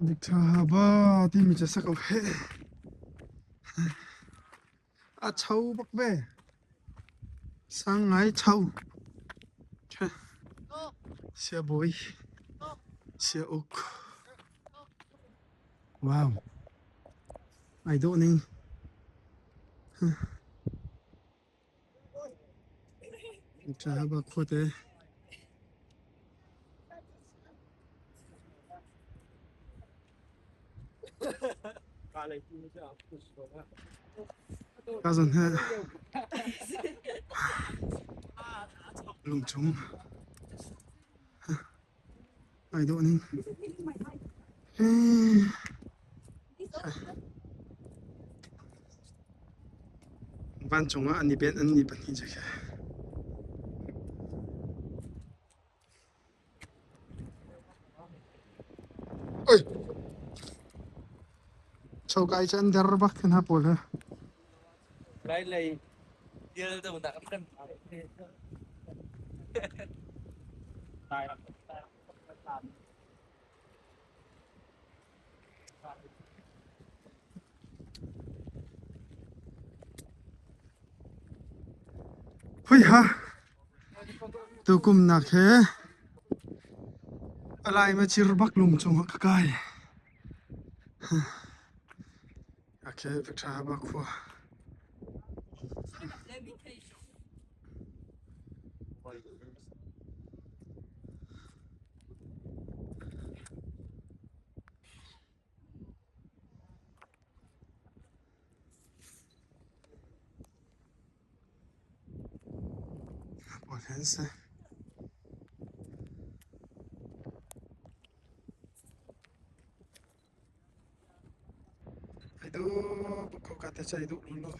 Dik ṭha ba timi cu a si ko hih. A cho bak ve. Sang ngai cho. Siabawi, siauk. Wow. Ai dawh ning. Ṭha bak khuate. Ka zon he lungchung ai dawh ning. Vancung ah an i benh an ni pahnih cu khi. Oi! Chokai cu an der bak hna pawl he. Lai lei dil do nak kan Hui ha! Tukum nak he a lai ma cir bak lung cungah ka kai. Akhe ṭha bak khua. Pawl si. Ai duh bak ko ka te cu ai duh lullu.